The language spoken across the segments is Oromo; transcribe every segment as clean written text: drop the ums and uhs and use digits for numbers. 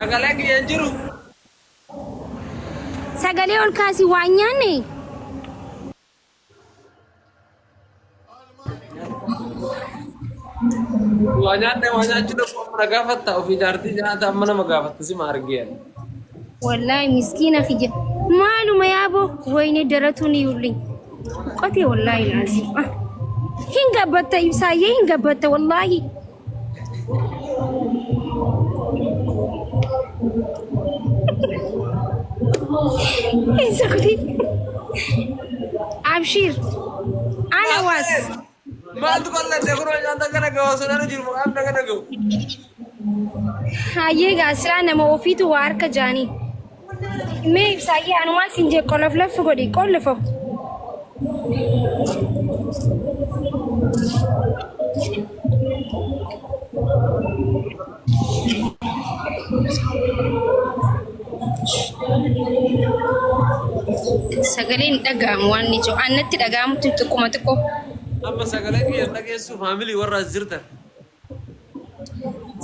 Sagalee kiyya hin jiru. Sagalee ol kaasii waan nyaanne. Waa nyaanne waa nyaachuu dhabu amma na gaafatta ofii jaartii nyaata amma nama gaafatta sima argee. Wallaahi miskiina kiyya. Maaluma yaaboo wayne daratuun iyyuullee. Qotee wallaahi laazim. Hin gabbatta ibsaayyee hin gabbatta wallaahi. Hin sokni. Abshiir. Ana waas. Maaltu qalladhe kunoo nyaata kana gahu osoo nanu jiru maqaan na kana gahu. Hayyee gaa silaa nama ofiitu waa harka jaanii. Mee ibsaayyee anumaan siin jee qoloflaffi godhi qollofo. Sagaleen dhaga'amu waan ni jiru. Annatti dhaga'amutti xiqquma xiqqoo. Amma sagalee kiyya hin dhageessu faamilii warra as jirtan.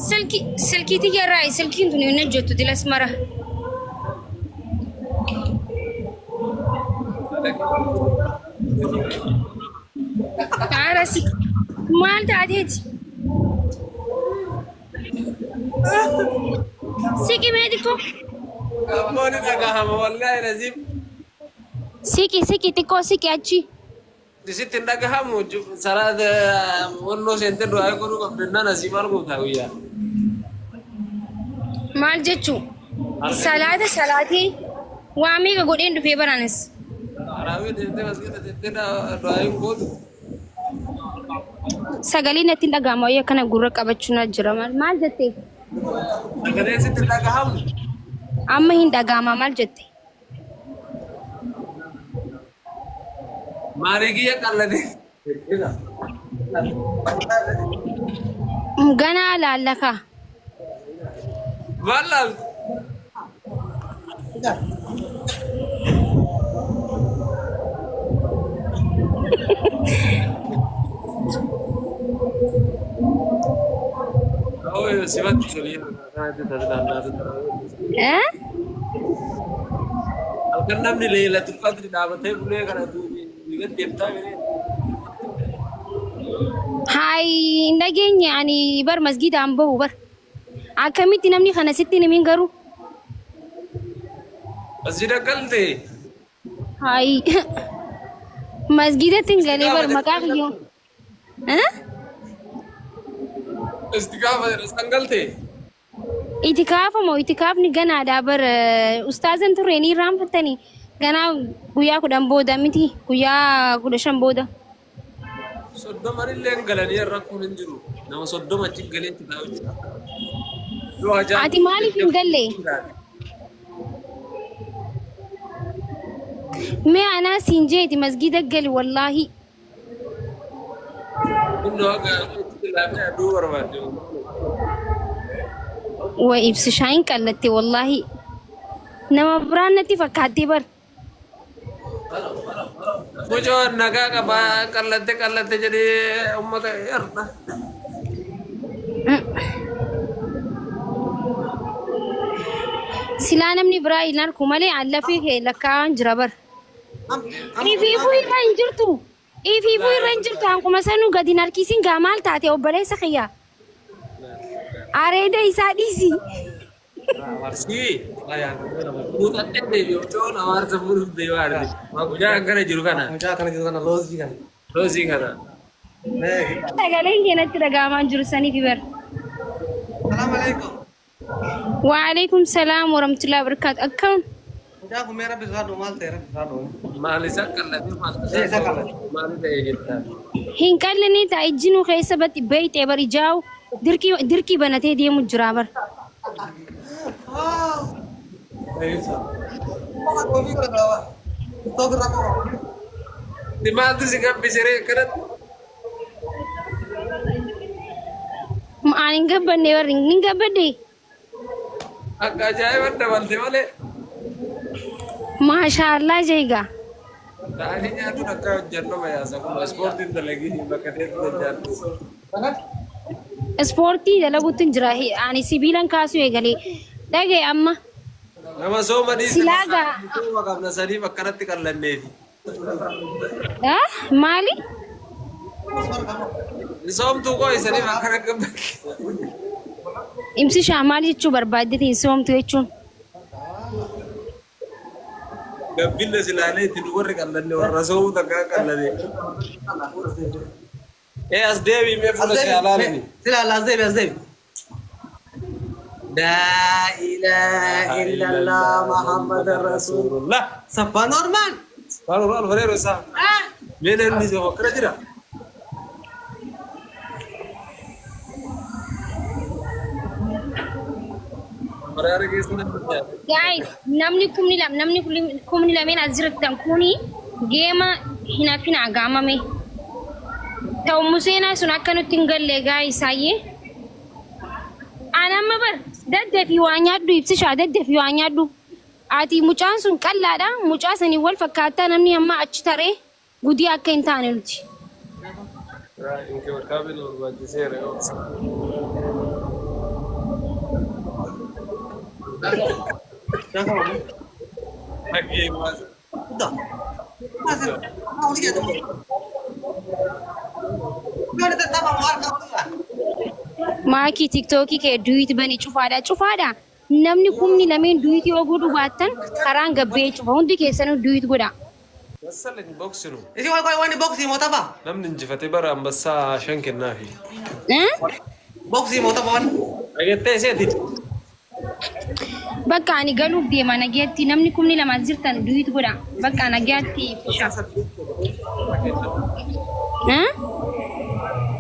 Silkii silkii tiyya irraa silkiin tun hin hojjettu dilas mara. Kaara si maal taateeti? Siqi mee xiqqoo. Ammoo ni dhagahama wallaahi laziim. Siqi siqi xiqqoo siqi achi. Isitti hin dhagahamu salaata wannoo seentee du'aa godhuu qabdu jennaan asii maal gootaa guyyaa. Maal jechuu? Salaata salaatee waa meeqa godheen dhufee baraanis. Araawii deemtee masgiida deemtee du'aa hin gootu. Sagalee natti hin dhaga'amu ayya kana gurra qabachuu na jira maal maal jettee? Sagalee sitti hin dhagahamu. Amma hin dhaga'ama maal jette? Maarii kiyya qallatee. Ganaa laallaka. Maal laaltu? Oo sifatti tolii. Eh? Halkan namni leelatul qadri dhaabatee bulee kana duubi deemtaa miree. Hayi hin dhageenye ani bar masgiidaan bahu bar. Akkamitti namni kana sitti hin himin garuu? Masjida galte. Hayi masgiidatti hin galee bar maqaa kiyyoo. Eh? Istikaafa jedha galte. Itikaafa moo itikaafni ganaadha bar ustaazan turre ni irraanfattanii ganaa guyyaa 10 booda miti guyyaa 15 booda. 30 illee hin galanii rakkoon hin jiru. Nama 30 achi galee itti taa'u jira. Ati maaliif hin galle? Mee anaa siin jeeti masgiida gali wallaahi. Innoo akka itti laafee aduu barbaadde. Way ibsishaa hin qallatte wallaahi. Nama biraan natti fakkaattee bar. Mucoon nagaa qabaa qallatte qallatte jedhee uummata erga. Silaa namni biraa hin arku malee an lafee kee lakkaa'aan jira bar. Ifiifuu irra hin jirtu. Ifiifuu irra hin jirtu hanquma sanuu gadi hin harkisin gaa maal taate obboleessa kiyya. Areeda isaa dhiisi. Sii muuxattee deebi'e mucoon hawaasa fuudhuuf deemaa jirti. Mucaa akkana jiru kana. Mucaa akkana jiru kana loozii kana. Loozii kana. Sagaleen kee natti dhaga'amaa hin jiru saniif bar. Salaam alaikum. Waalaikum salaam warahmatullahi wabarakatuh. Akkam? Mucaa kun mee rabbi sodaadhu maal ta'e rabbi sodaadhu. Maal isa qallatee maal Isa qallate. Maal ta'e jettaa? Hin qallinii ta'a ijjinuu keessa batti beeyxee bar ijaa'u dirqii dirqii banatee deemu jira bar. Maaltu si gabbisee akkanatti? Ani hin gabbanne warri hin gabbadde. Akka ajaa'iba dabalte malee. Maashaallah jeegaa. Ta'anii nyaatuun akka hojjennu yaasa kun ispoortiin dalagii bakka ta'etti hojjennu. Ispoortii dalaguutti hin jira. Ani sibiilan kaasuu eegalee. Dhagaye amma. Nama sooma dhiise. Silaa gaa. Sooma qabna saniif akkanatti qallanneefi. Ah, maali? Soomtuu koo isaniif akkana qabna. Ibsishaa maal jechuu barbaaddeetiin soomtu jechuun? Gabbilla silaalee ittiin warri qallanne warra soomuu takka qallane. Ee as deebii mee fuula si alaalani. Sila as deebi as deebi. Laa ilaaha illallah Muhammadan Rasuulullah. Saffaa normaal. Saffaa Alfareero isaa. Mee namni si hokkara jira? Maraara keessa namni jira. Guys, namni kumni lama namni kumni lameen as jirtan kuni geema hin hafina gaamame. Ta'u Museenaa sun akka nutti hin galle guys ayyee. Ani amma bar daddafii waa nyaadhu ibsishaa daddafii waa nyaadhu. Ati mucaan sun qal'aadha mucaa sanii wal fakkaattaa namni amma achi taree gudii akka hin taane nuti. Inkibarkaabee nu barbaachiseera. Maakii tiktookii kee duwit bani cufaadha cufaadha. Namni kumni lameen duwit yoo godhu baattan karaan gabbee cufa hundi keessanuu duwit godha. Massalin boksinu. Isi waan waan boksii moo tapha? Namni injifatee bara ambassaa 5 kennaafi. Boksii moo tapha waan? Dhageettee iseeti. Bakka ani galuuf deema nagaatti namni kumni lama as jirtan duwit godha. Bakka nagaatti ibsisha.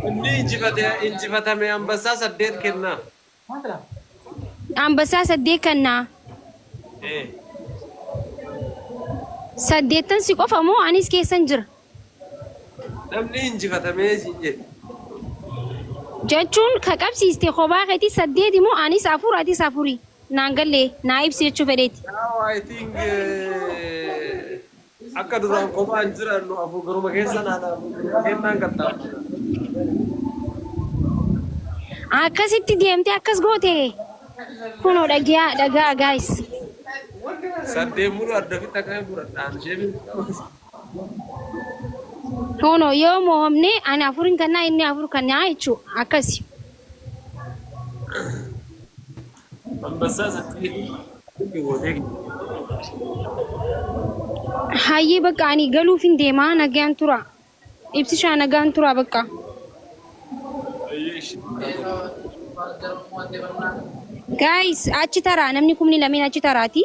Inni injifatame ambassaa 8 kennaa. Ambassaa 8 kennaa. 8 si qofa moo anis keessan jira? Namni injifatamee siin jedhe. Jechuun ka qabsiiste kophaa keetii 8 moo anis 4 atis 4 naan gallee naa ibsi jechuu fedheeti. Now I think akka duraan kophaa hin jiraannu afur garuma keessa naan afur garuma kennaan qaxxaamura. Akkasitti deemtee akkas goote. Kunoo dhagaa dhagaa guys. 8 muru adda fixa kan muradhaan ishee biraa. Kunoo yoo mo'amne ani 4 kennaa inni 4 kennaa jechuudha akkasi. Ambassaa 8 gootee. Hayyee bakka ani galuuf hin deemaa nagaan tura. Ibsishaa nagaan tura bakka. Guys achi taraa namni kumni lameen achi taraati.